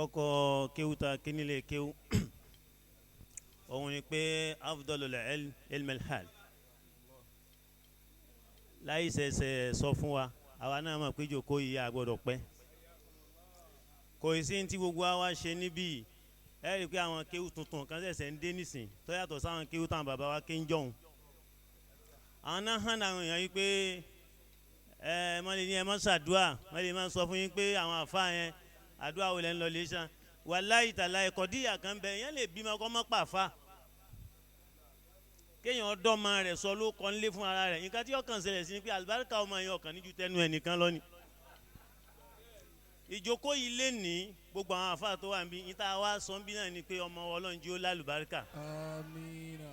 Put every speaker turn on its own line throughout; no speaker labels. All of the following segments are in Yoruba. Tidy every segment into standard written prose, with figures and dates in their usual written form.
Àkọ́kọ́ kéwú ta kínílé kéwú òun ni pé afdalul ilm ilmul hal. Láì ṣẹ̀ṣẹ̀ sọ fún wa, àwa náà mọ̀ pé ìjókòó yìí a gbọ́dọ̀ pẹ́. Kò sí ní tí gbogbo wa wá ṣe níbí yìí. Ẹ rí i pé àwọn kéwú tuntun kan ṣẹ̀ṣẹ̀ ń dé nísìn tó yàtọ̀ sáwọn kéwú táwọn bàbá wa ké ń jọ̀hún. Àwọn náà hàn àwọn èèyàn yìí pé ẹ mọ lè ní ẹ mọ ṣàdúà, mọ lè má sọ fún yín pé àwọn àfa yẹn àdúà wo lẹ ń lọ lè ṣan. Wàláhì tàláhì kọ̀díyà kan bẹ, èèyàn lè bímọ kọ́ mọ́ pàfà. Kéèyàn dọ́mọ rẹ̀ sọ ló kọ́ nílé fún ara rẹ̀. Nǹkan tí ọkàn ṣẹlẹ̀ sí ni pé àlùbáríkà ọmọ yẹn ọkàn níjú tẹnu ẹnìkan lọ ni. Ìjókòó yìí lé ní gbogbo àwọn àfa tó wà níbí, níta wá sọ níbí náà ni pé ọmọ Ọlọ́run jí ó lálùbáríkà.
Amina.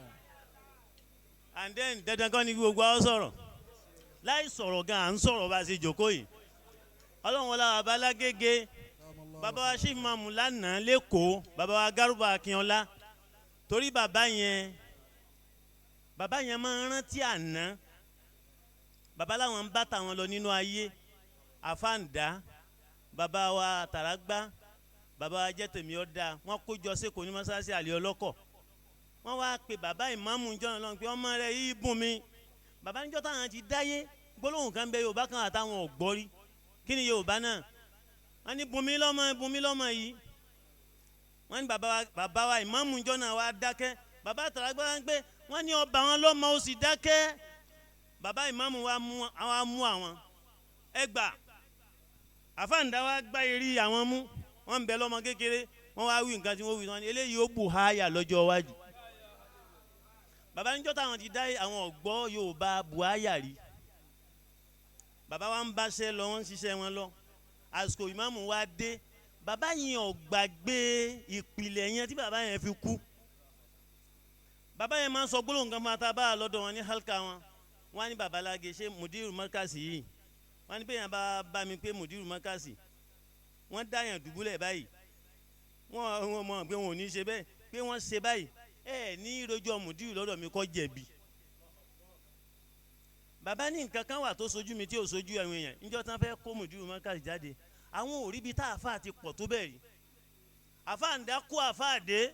And then dandan kan ni kí gbogbo àwọn sọ̀rọ̀. Láì sọ̀rọ̀ gan à ń sọ̀rọ̀ bá a ṣe jókòó yìí. Ọlọ́run wọlé bàbá Lágége, bàbá wa Chief Imam lánàá lẹ́kọ̀ọ́, bàbá wa Garuba Akínọlá. Torí bàbá yẹn máa ń rántí àná. Bàbá làwọn ń bá tàwọn lọ nínú ayé. Àfáǹdá, bàbá wa Tàràgbá, bàbá wa Jẹ́tẹ̀mí ọ̀dà, wọ́n kó jọ sẹ́kọ̀ọ́ ní mọ́sáàsì àlè ọlọ́kọ̀. Wọ́n wá pe bàbá ìmáàmù jọ̀nà lọ́n pé ọmọ rẹ̀ yìí bùn mi. Bàbá níjọ́ táwọn ti dáyé, gbólóhùn kan bẹ Yorùbá kan àtàwọn ò gbọ́ rí. Kí ni Yorùbá náà? Wọ́n ní bùn mí lọ́mọ, bùn mí lọ́mọ yìí. Wọ́n ní bàbá wa ìmáàmù jọ̀nà wa dákẹ́. Bàbá Tàràgbá wa ń pé wọ́n ní ọba wọn lọ́mọ ó sì dákẹ́. Bàbá ìmáàmù wa mú àwọn mú àwọn. Ẹ gbà. Àfáǹdá wa gbá eré àwọn mú. Wọ́n ń bẹ lọ́mọ kékeré. Wọ́n wá wí nǹkan tí wọ́n wí. Wọ́n ní eléyìí ó bù háyà lọ́jọ́ iwájú. Bàbá níjọ́ táwọn ti dá àwọn ọ̀gbọ́ Yorùbá bù háyà rí. Bàbá wa ń báṣẹ́ lọ, wọ́n ń ṣiṣẹ́ wọn lọ. Àsìkò ìmáàmù wa dé. Bàbá yẹn ò gbàgbé ìpìlẹ̀ yẹn tí bàbá yẹn fi kú. Bàbá yẹn máa ń sọ gbólóhùn kan máa ta bá a lọ́dọ̀ wọn ní halka wọn. Wọ́n á ní bàbá Lágé ṣé mùdírù mọ́kàsí yìí. Wọ́n á ní bẹ́ẹ̀ yẹn bá bá mi pé mùdírù mọ́kàsí. Wọ́n dá yẹn dùbúlẹ̀ báyìí. Wọ́n mọ̀ pé wọn ò ní ṣe bẹ́ẹ̀. Pé wọ́n ṣe báyìí. Ẹ ní ìrojọ́ mùdírù lọ́dọ̀ mi kọ́ jẹ̀bi. Bàbá ní nǹkan kan wà tó sojú mi tí ò sojú àwọn èèyàn. Níjọ́ tí wọ́n fẹ́ kó mùdírù mọ́kàsí jáde. Àwọn ò rí ibi tá àáfàá ti pọ̀ tó bẹ́ẹ̀ rí. Àáfàá ń dá kó àáfàá dé.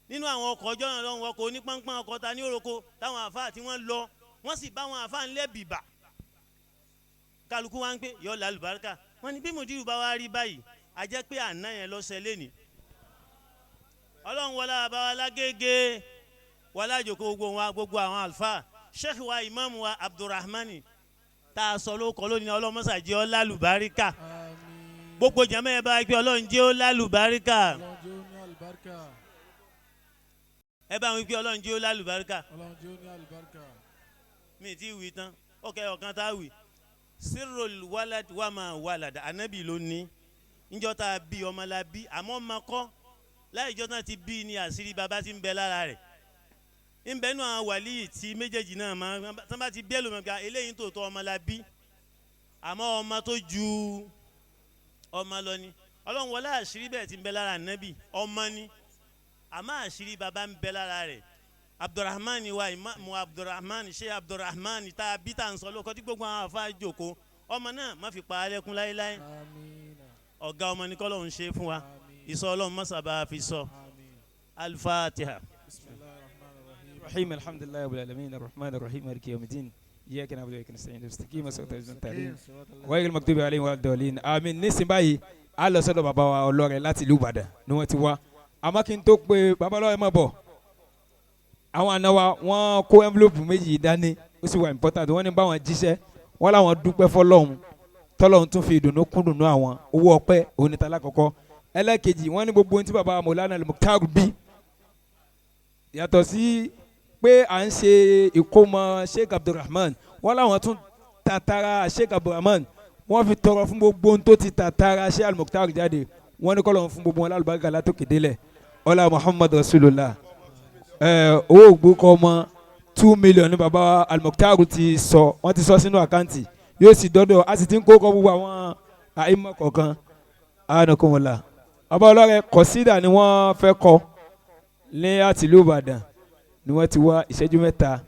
Nínú àwọn ọkọ̀ ọjọ́ náà lọ́wọ́ ọkọ̀ onípọ́npọ́n ọkọ̀ ta ní òroko táwọn àáfàá tí wọ́n lọ wọ́n sì bá àwọn àáfàá ńlẹ̀ bìbà. Kálukú wa ń pè yọ lálùbáríkà. Wọ́n ní bí mùdírù bá wá rí báyìí, a jẹ́ pé àná yẹn lọ́sẹ̀ lẹ́ni. Ọlọ́run wọlé bàbá wa Lágége, wọlé àjòkó gbogbo wa, gbogbo àwọn àlùfáà, Sheikh wa Imam wa Abdulrahmani tá a sọ ló kọ́ lónìí, Ọlọ́run mọ́sá jẹ́ ó lálùbáríkà.
Àmín.
Gbogbo jàmá ẹ bá gbé Ọlọ́run jẹ́ ó lálùbáríkà.
Ọlọ́run jẹ́ ó ní àlùbáríkà.
Ẹ bá wọn gbé Ọlọ́run jẹ́ ó lálùbáríkà.
Ọlọ́run jẹ́ ó ní àlùbáríkà.
Mi ti wí tán, ó kẹ́ ọ̀kan tá a wí. Sirrul walad wa ma walada, anabi ló ní. Níjọ́ tá a bí ọmọ la bí, àmọ́ ọmọ kọ́. Láì jọ́ tán ti bí ni àṣírí bàbá ti ń bẹ lára rẹ̀. Ń bẹ nú àwọn wàlíì tí méjèèjì náà máa tán bá ti bí ẹlòmíràn gba eléyìí tó tọ́ ọmọ la bí. Àmọ́ ọmọ tó ju ọmọ lọ ni. Ọlọ́run wọlé àṣírí bẹ́ẹ̀ ti ń bẹ lára anabi, ọmọ ni. Àmọ́ àṣírí bàbá ń bẹ lára rẹ̀. Abdulrahman wa Imam Abdulrahman, Sheikh Abdulrahman tá a bí tá à ń sọ lóko tí gbogbo àwọn afa jókòó. Ọmọ náà má fi pa á lẹ́kún láéláé.
Àmín.
Ọ̀gá ọmọ ní kọ́lọ́hún ṣe fún wa.
Àmín.
Ìsọ Ọlọ́run mọ́sàbá fi sọ.
Àmín.
Al-Fatiha.
Bismillahir rahmanir rahim.
الرحيم الحمد لله رب العالمين الرحمن الرحيم مالك يوم الدين إياك نعبد وإياك نستعين استقيم صراط المستقيم غير المغضوب عليهم ولا الضالين آمين. Nísìnyí báyìí a lọ sọ́dọ̀ bàbá wa ọlọ́rẹ̀ láti ìlú Ìbàdàn ni wọ́n ti wá. Àmọ́ kí n tó pe bàbá ọlọ́rẹ̀ mọ̀ bọ̀, àwọn àna wa wọ́n kó envelope méjì dání, ó sì wà important. Wọ́n ní báwọn jíṣẹ́, wọ́n làwọn dúpẹ́ fọlọ́hún tọ́lọ́hún tún fi ìdùnnú kún dùnnú àwọn. Owó ọpẹ́ onítàlá kọ̀kọ́. Ẹlẹ́kejì, wọ́n ní gbogbo ohun tí bàbá Mọ̀lánà Al-Mukhtar bí yàtọ̀ sí pé à ń ṣe ìkómọ Sheikh Abdulrahman, wọ́n làwọn tún tatara Sheikh Abdulrahman, wọ́n fi tọrọ fún gbogbo ohun tó ti tatara Sheikh Al-Mukhtar jáde. Wọ́n ní kọ́lọ́hún fún gbogbo wọn lálùbáríkà látòkè délẹ̀. Ọlá Muhammad Rasulullah. Owó ògbókọ ọmọ 2 million ní baba Al-Mukhtar ti sọ, wọ́n ti sọ sínú àkáǹtì, yóò sì dọ́dọ̀. A sì ti ń kó kọ́ gbogbo àwọn àìmọ̀ kọ̀ọ̀kan ànàkùnmọ̀lá. Ọba ọlọ́rẹ̀ kọ̀sídà ni wọ́n fẹ́ kọ́ ní àtìlú Ìbàdàn ni wọ́n ti wá. Ìṣẹ́jú 3.